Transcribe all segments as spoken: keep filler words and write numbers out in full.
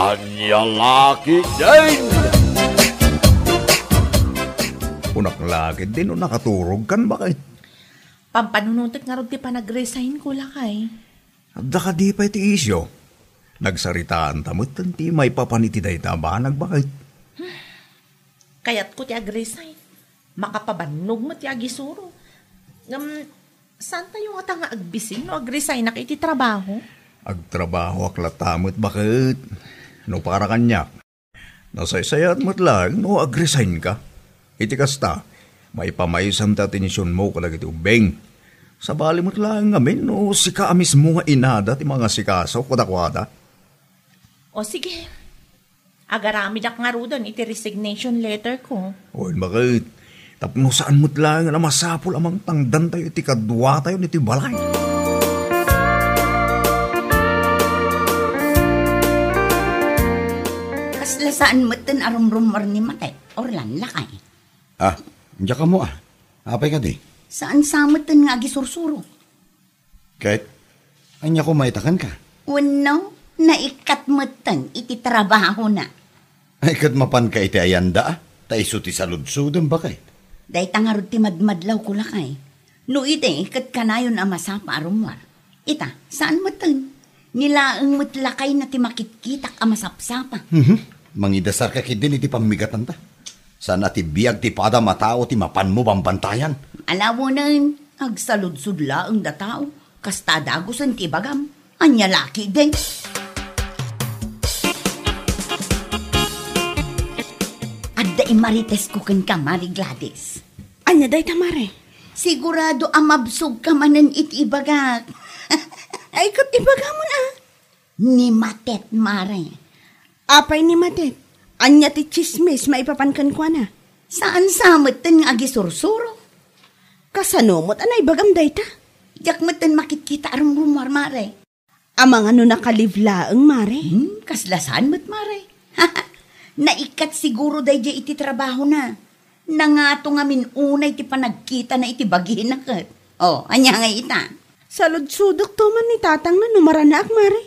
Ania la ketdin? Kunak la ketdin no nakaturogkan, baket. Pampanunotek ngarud ti panag-resignko, lakay. Adda kadi pay ti isyu? Nagsaritaanta met ti maipapan iti dayta a banag, baket. Kayatko ti ag-resign. Makapabannog met ti agisuro. Ngem, saantayo ngata nga agbisin no ag-resignak iti trabaho? Agtrabahoak latta met, baket. No para kaniak, nasaysayaat met laeng no ag-resignka. Iti kasta, maipamaysam ti atensionmo kadagiti ubbing. Sabali met laeng ngamin no sika a mismo nga inada ti mangasikaso kadakuada. O sige, agaramidak ngaruden iti resignation letterko. Wen, baket. Tapno saan met laeng a masapul a mangtangdantayo iti kaduatayo iti balay. Kasla saan metten a rumrumuar ni Matet, Orlan, lakay. Ah, diak ammo, ah. Apay kadi? Saan sa metten nga agisursuro? Ket, ania koma ita kenka? Wenno, naikkat metten iti trabahona. Ay, ket mapanka iti ayanda, ah. Ta isu ti saludsodem, baket. Dayta ngarud ti madmadlawko, lakay. No idi, ket kanayon a masapa a rummuar. Ita, saan metten? Ni laeng met lakayna ti makitkitak a masapsapa. Mhm. Mangidasarka ketdin iti pammigatanta. Saan a ti biag ti padam a tao ti mapanmo bambantayan. Alawenen, agsaludsod laeng da tao, kasta a dagusen ti ibagam. Ania la ketdin? Adda immaritesko kenka, Mari Gladys. Ania dayta, Mare? Sigurado a mabsogka manen iti ibagak. Ay, ket ibagamon, a. Ni Matet, Mare. Apay ni Matet? Ania ti tsismis maipapan kenkuana? Saan sa metten nga agisursuro? Kasano met a naibagam dayta? Diak metten makitkita a rumrumuar, Mare. Amangan no naka-leave laeng, Mare? Hmm, kasla saan met, Mare. Naikkat siguro daydiay iti trabahona. Nangato ngamin unay ti panagkitana iti bagina ket. O, ania ngay ita? Saludsodekto man ni tatangna no maranaak, Mare.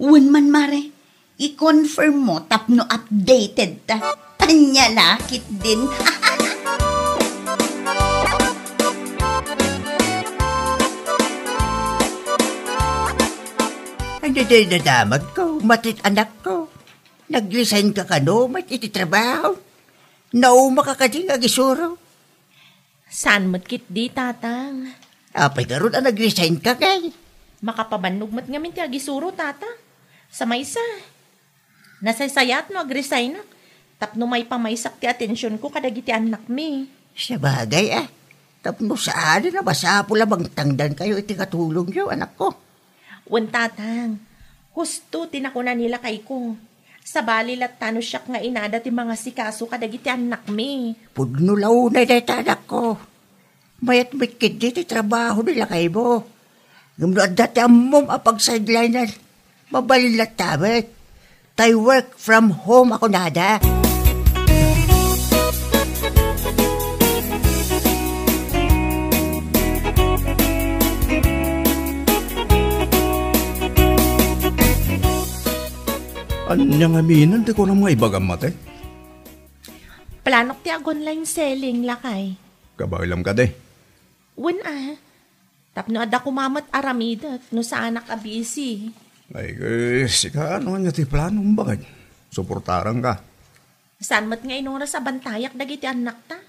Wen man, Mare. I-confirm mo tapno updated ta. Ania la ketdin. Ania dayta damagko, Matet, anakko? Nag-resignka kano met iti trabaho? Naumaka kadi nga agisuro? Saan met ketdi, Tatang. Apay garud a nag-resignka, kay? Makapabannog met ngamin ti agisuro, Tata. Sa maysa, nasaysayaat no ag-resignak tapno maipamaysak ti atensionko kadagiti annakmi. Sabagay, a. Tapno saanen a masapul a mangtangdankayo iti katulongyo, anakko. Wen, Tatang, husto ti nakuna ni lakayko. Sabali latta no siak nga inada ti mangasikaso kadagiti annakmi. Pudno la unay dayta, anakko. Mayat met ketdi ti trabaho ni lakaymo. Ngem no adda ti ammom a pagsidelinen, mabalin latta met. Tay work from home a kunada. Ania ngamin ti kunam nga ibagam, Matet? Planok ti ag-online selling, lakay. Kabaelam kadi? Wen, a. Tapno adda koma met aramidek no saanak a busy. Ay, eh, sika, no ania ti planom, baket? Suportaranka. Saan met nga inoras a bantayak dagiti annakta.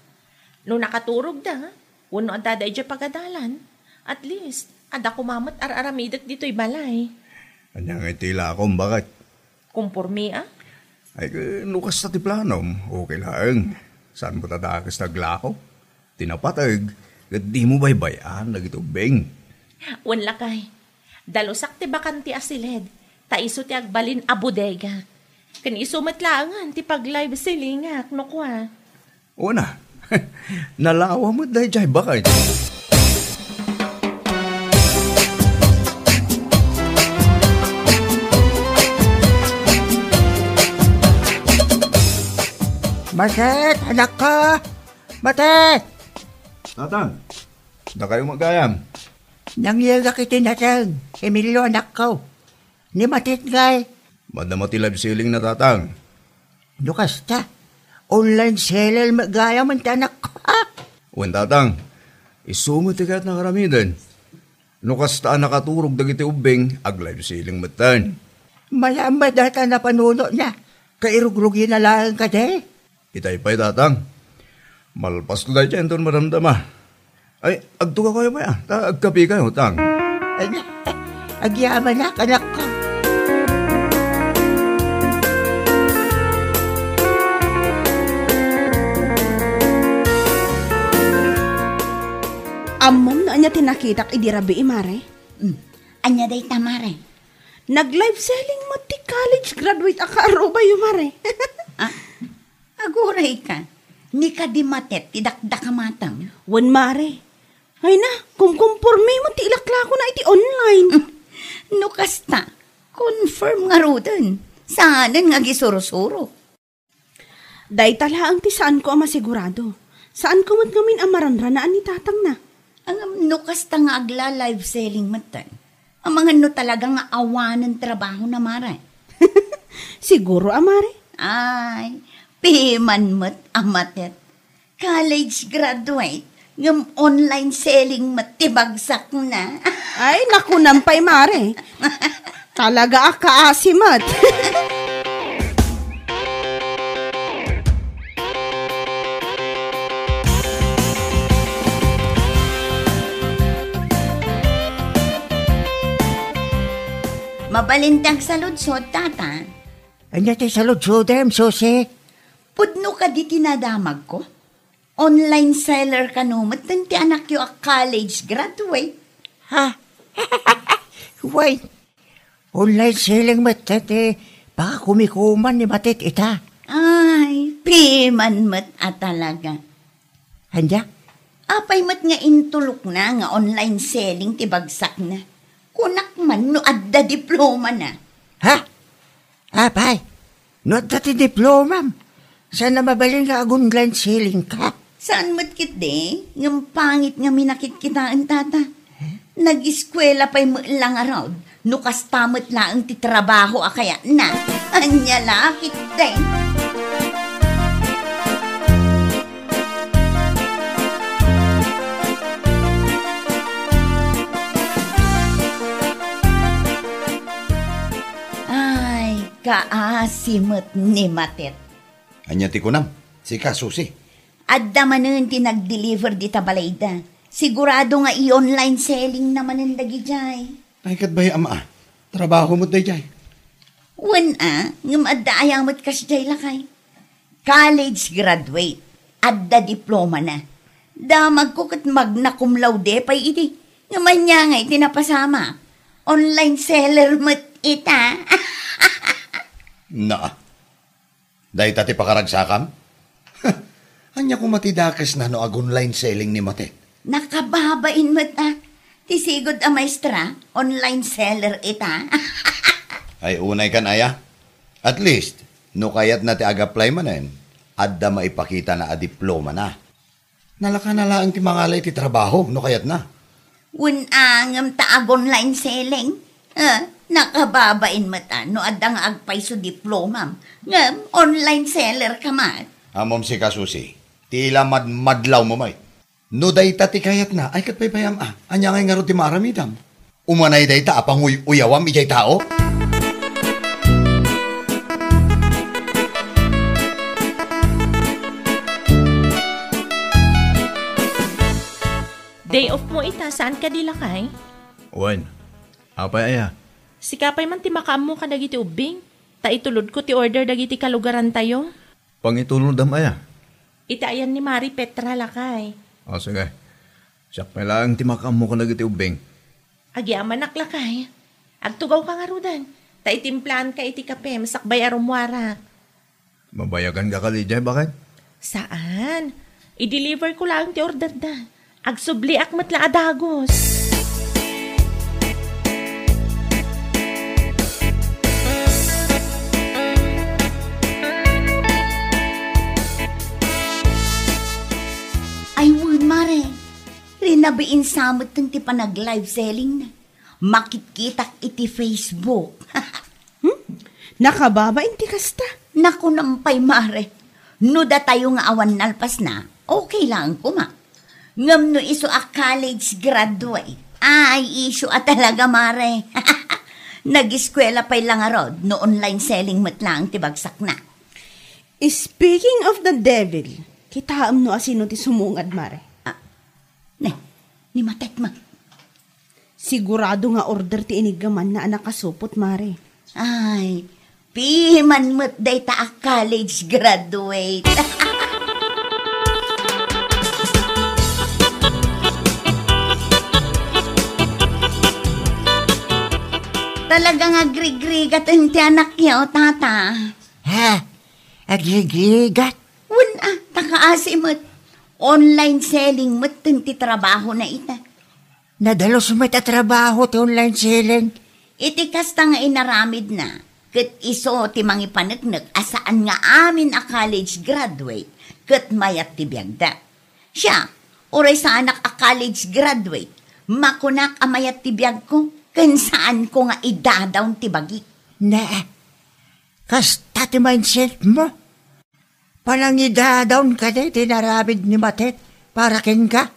No nakaturogda, wenno adda daydiay pagadalan, at least, adda koma met ar-aramidek ditoy balay. Ania ngay ti ilakom, baket? Kompormi, a? Ay, eh, no kasta ti planom, okay laeng. Saan met a dakes ti aglako? Ti napateg, ket dimo baybay-an dagiti ubbing. Wen, lakay. Dalusak ti bakante a siled, ta isu ti agbalin a bodega. Ken isu met laengen ti pag-live sellingak, no kua. Una, nalawa met daydiay baket. Matet, anakko! Matet! Tatang, dakayo met gayam. Nangyegak iti nateng, Emilio, anakko. Ni Matet ngay, Madama ti live selling na, Tatang. No kasta, online seller met gayam ti anakko. Wen, Tatang, isu met ti kayatna nga aramiden. No kasta a nakaturog dagiti ubbing, ag-live selling metten. Malamad dayta napanunotna. Kairugrugina laeng kadi? Itay pay, Tatang. Malpasko dayta inton madamdama. Ay, agtugaw kayo pay, ah. Ta agkape kayo, Tang. Ay, agyamanak, anakko. Ammom no ania ti nakitak idi rabii, Mare? Hmm. Ania dayta, Mare? Nag-live selling met ti college graduate a kaarubayo, Mare. Ah, agurayka. Ni kadi matet ti dakdakamatam. Wen, Mare. Ay na, kumkumpormi met ti ilaklakona iti online. No kasta, confirm ngaruden. Saanen nga agisursuro. Dayta laeng ti saanko a masigurado. Saanko met ngamin a maranranaan ni tatangna. Ngem no kasta nga agla-live selling metten, amangan no talaga nga awanen trabahona, Mare. Siguro a, Mare. Ay, piman met a matet. College graduate, ngem online selling met ti bagsakna. Ay, nakunam pay, Mare. Talaga a kaasi met. Mabalin ti agsaludsod, Tata. Ania ti saludsodem, Susi? Pudno kadi ti nadamagko? Online seller kano metten ti anakyo a college graduate? Ha? Wen, online selling met ti pakakumikuman ni Matet ita. Ay, piman met a talaga. Ania? Apay met nga intulokna nga online selling ti bagsakna? Kunak man no adda diplomana. Ha? Apay, no adda ti diplomam, saan a mabalin nga ag-online selling ka? Saan met ketdi, ngem pangit nga minakitkitaen, Tata. Nag-eskuela pay met la ngarud, no kasta met laeng ti trabaho a kayatna. Ania la ketdi? Ay, kaasi met ni Matet. Ania ti kunam? Sika, Susi. Adda manen ti nag-deliver dita balayda. Sigurado nga i-online selling na manen dagidiay. Ay, ket bay, ama, ah. Trabaho met daydiay. Wen a, ngem adda aya met kasdiay, lakay. College graduate, adda diplomana. Damagko ket magna cum laude pay idi. Ngem ania ngay ti napasamak? Online seller met ita. Na, dayta ti pakaragsakam? Ania koma ti dakesna no ag-online selling ni Matet? Nakababain met a. Ti sigud a maestra, online seller ita. Ay, unay kan aya. At least, no kayatna ti ag-apply manen, adda maipakitana a diplomana. Nalakana laeng ti mangala iti trabaho, no kayatna. Wen a, ngem ta ag-online selling. Ah, nakababain met a, no adda nga agpayso diplomam. Ngem, online seller ka met. Ammom sika, Susi. Ti ila madmadlawmo met. No dayta ti kayatna, ay ket paypayam a. Ania ngay ngarud ti maaramidam? Umanay dayta a panguy-uyawam idiay tao? Day off mo ita, saan kadi, lakay? Wen, apay aya? Sika pay man ti makaammo kadagiti ubbing, ta itulodko ti order dagiti kalugarantayo. Pangitulodam aya? Iti ayan ni Mari Petra, lakay. O, sige. Siak pay laeng ti makaammo kadagiti ubbing. Agyamanak, lakay. Agtugawka ngaruden, ta itimplaanka iti kapem sakbay a rummuarak. Mabayaganka kadi idiay, baket? Saan. I-deliver ko laeng ti orderda. Agsubliak met la a dagus. Ay, wen, Mare. Rinabiin sa met ti panag-live selling na. Makitkitak iti Facebook. Hmm? Nakababain ti kasta. Nakunam pay, mare. No datayo nga awan nalpasna, okay lang koma. Ngem no isu a college graduate, ay, isu a talaga, mare. Nag-eskwela pay la ngarud no online selling met laeng ti bagsakna. Speaking of the devil, kitaem no asino ti sumungad, mare. Ah, ne, ni Matet met. Sigurado nga order ti iniggamanna a nakasupot, mare. Ay, piman met dayta a college graduate. Talaga nga agrigrigat ti anakyo, tata. Ha? Agrigrigat? Wen a, ta kaasi met. Online selling met ti trabahona ita. Nadalus met a trabaho ti online selling. Iti kasta nga inaramidna, ket isu ti mangipaneknek a saan nga amin a college graduate ket mayat ti biagda. Siak, uray saanak a college graduate, makunak a mayat ti biagko, ken saanko nga idadawn ti bagik. Ne, kasta ti mindset mo? Panangidadawn kadi ti inaramid ni Matet para kenka?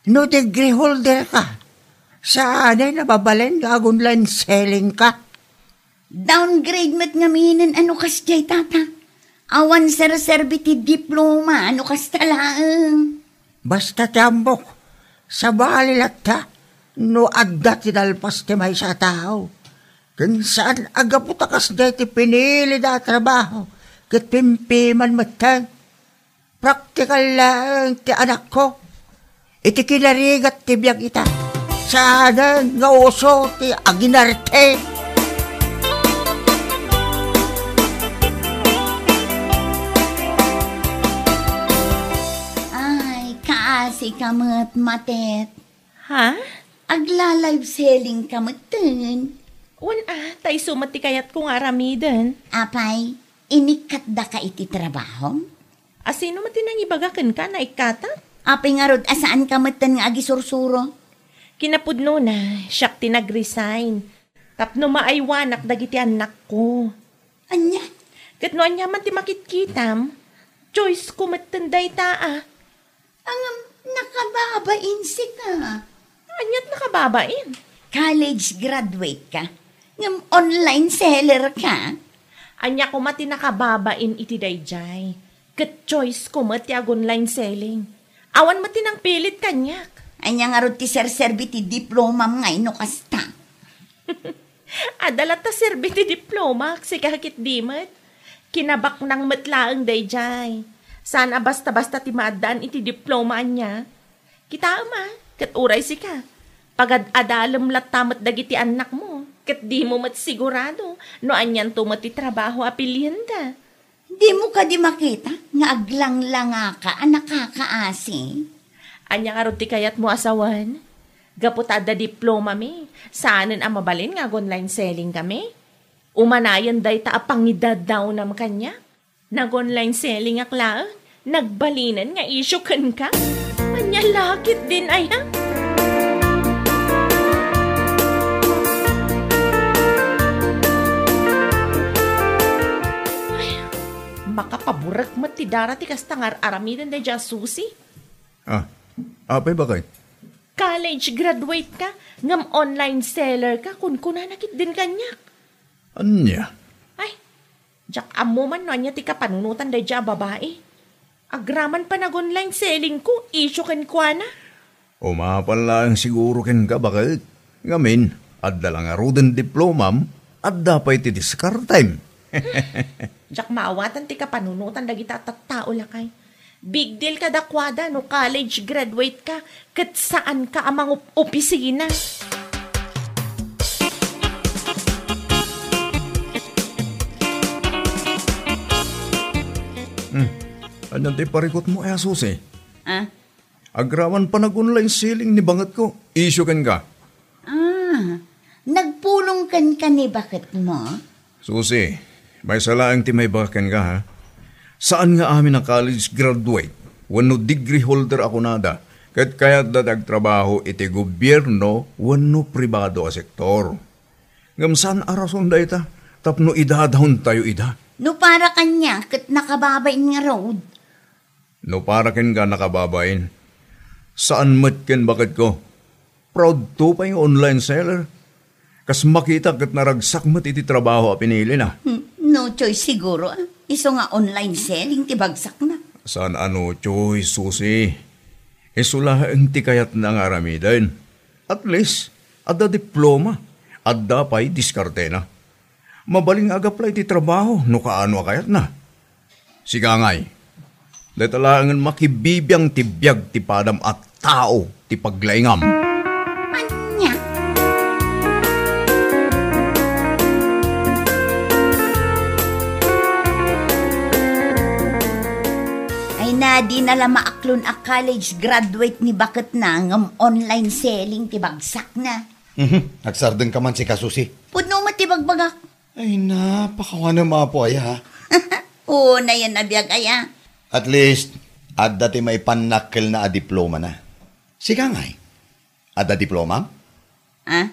No degree holder ka, saanen a mabalin nga ag-online selling ka? Downgrade met ngaminen a no kasdiay, tata. Awan serserbi ti diploma a no kasta laeng. Basta ti ammok, sabali latta no adda ti nalpas ti maysa a tao. Ken saan a gapu ta kasdiay ti pinilida a trabaho ket pimpiman metten. Praktikal laeng ti anakko. Iti kinarigat ti biag ita, saanen nga uso ti aginarte. Ay, kaasi ka met, Matet. Ha? Agla-live selling ka metten. Wen a, ta isu met ti kayatko nga aramiden. Apay, inikkatdaka iti trabahom? Asino met ti nangibaga kenka, naikkatak? Apay ngarud a saanka metten nga agisursuro? Kinapudnona, siak ti nag-resign. Tapno maaywanak dagiti annakko. Ania? Ket no ania man ti makitkitam, choice ko metten dayta a. Ngem, nakababain sika. Aniat nakababain? College graduate ka, ngem online seller ka. Ania koma ti nakababain iti daydiay? Ket choice ko met ti ag-online selling. Awan met ti nangpilit kaniak. Ania ngarud ti serserbi ti diplomam nga no kasta? Adda latta serbi ti diplomak, sika ketdi met. Kinabaknang met laeng daydiay. Saan a basta-basta ti maaddaan iti diploma ania. Kitaem a, ket uray sika, pagad-adalem latta met dagiti annakmo, ket dimo met sigurado no anianto met ti trabaho a pilienda. Dimo kadi makita nga aglanglangaka a nakakaasi? Ania ngarud ti kayatmo a sawen? Gapu ta adda diplomami, saanen a mabalin nga ag-online selling kami? Umanayen dayta a pangidadawnam kaniak. Nag-online sellingak laeng, nagbalinen nga isyu kenka. Ania la ketdin aya? Ay, makapaburek met ti dara ti kasta nga ar-aramiden daydiay a Susi. Ah, apay, baket? College graduate ka, ngem online seller ka, kunkunana ketdin kaniak. Ania? Ay, diak ammo man no ania ti kapanunotan daydiay a babai. Agraman pay nag-online selling ko, isyu kenkuana. Umapal laeng siguro kenka, baket. Ngamin, adda la ngaruden diplomam, adda pay ti diskartem. Diak maawatan ti kapanunotan dagita a tattao, lakay. Big deal kadakuada no college graduate ka ket saanka a mangup-opisina. Hmm. Ania ti parikutmo, a Susi? Ah? Agraman pay nag-online selling ni bangetko. Isyu kenka. Ah, nagpulong kenka ni baketmo? Susi, maysa laeng ti maibaga kenka, ha? Saan nga amin a college graduate wenno degree holder a kunada ket kayatda ti agtrabaho iti gobierno wenno pribado a sektor. Ngem saan a rason dayta, tapno idadaontayo ida. No para kaniak ket nakababain ngarud. No para kenka, nakababain. Saan met ken baketko. Proudto pay nga online seller. Kas makitak ket naragsak met iti trabaho a pinilina. Hmm, no choice siguro, ah. Isu nga online selling ti bagsakna. Saan a no choice, Susi. Isu laeng ti kayatna nga aramiden. At least, adda diploma. Adda pay diskartena. Mabalin nga agaplay ti trabaho no kaano a kayatna. Sika ngay, dayta laengen makibibiang ti biag ti padam a tao ti paglaingam. Ania? Ay na, di na la maaklon a college graduate ni baketna ngem online selling ti bagsakna. Mhm. Agsardengka man, sika, Susi. Pudno met ti bagbagak. Ay na, pakawanem, Apo, aya. Oo, nayan a biag, aya. At least, adda ti maipannakkelna a diplomana. Sika ngay, adda diplomam? Ah?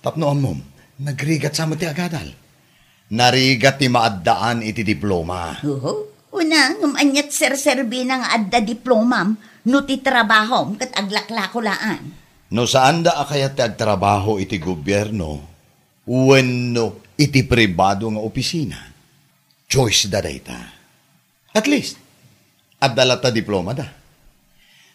Tapno ammom, nagrigat sa met ti agadal. Narigat ti maaddaan iti diploma. Oho. Una, ngem aniat serserbina nga adda diplomam no ti trabahom ket aglaklako laan? No saanda a kayat ti agtrabaho iti gobierno wenno iti pribado nga opisina, choice da dayta. At least, adda latta diplomada.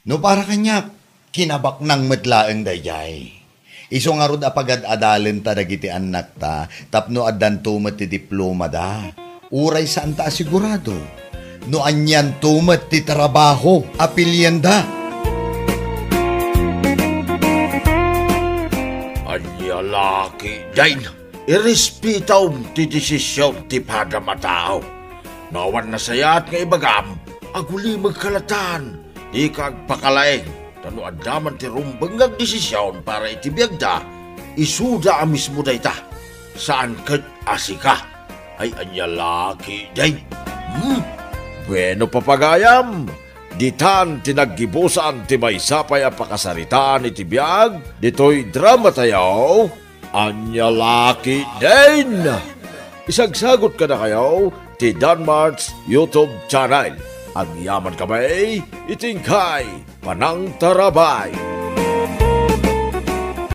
No para kaniak, kinabaknang met laeng daydiay. Isu ngarud a pagad-adalenta dagiti annakta tapno addanto met ti diplomada. Uray saanta a sigurado no anianto met ti trabaho a pilienda. Ania la ketdin? Irespetam ti desisyon ti padam a tao. No awan nasayaat nga ibagam, agulimegka latta. Dika agpakalaing, ta no adda man ti rumbeng nga agdesisyon para iti biagda, isuda a mismo dayta. Saan ket a sika. Ay, ania la ketdin? Hmm? Bueno, papagayam, ditan ti naggibusan ti maysa pay a pakasaritaan iti biag ditoy dramatayo. Ania la ketdin? Isagsagot kadakayo ti Danmart's YouTube channel. Agyamankami iti inkay panangtarabay.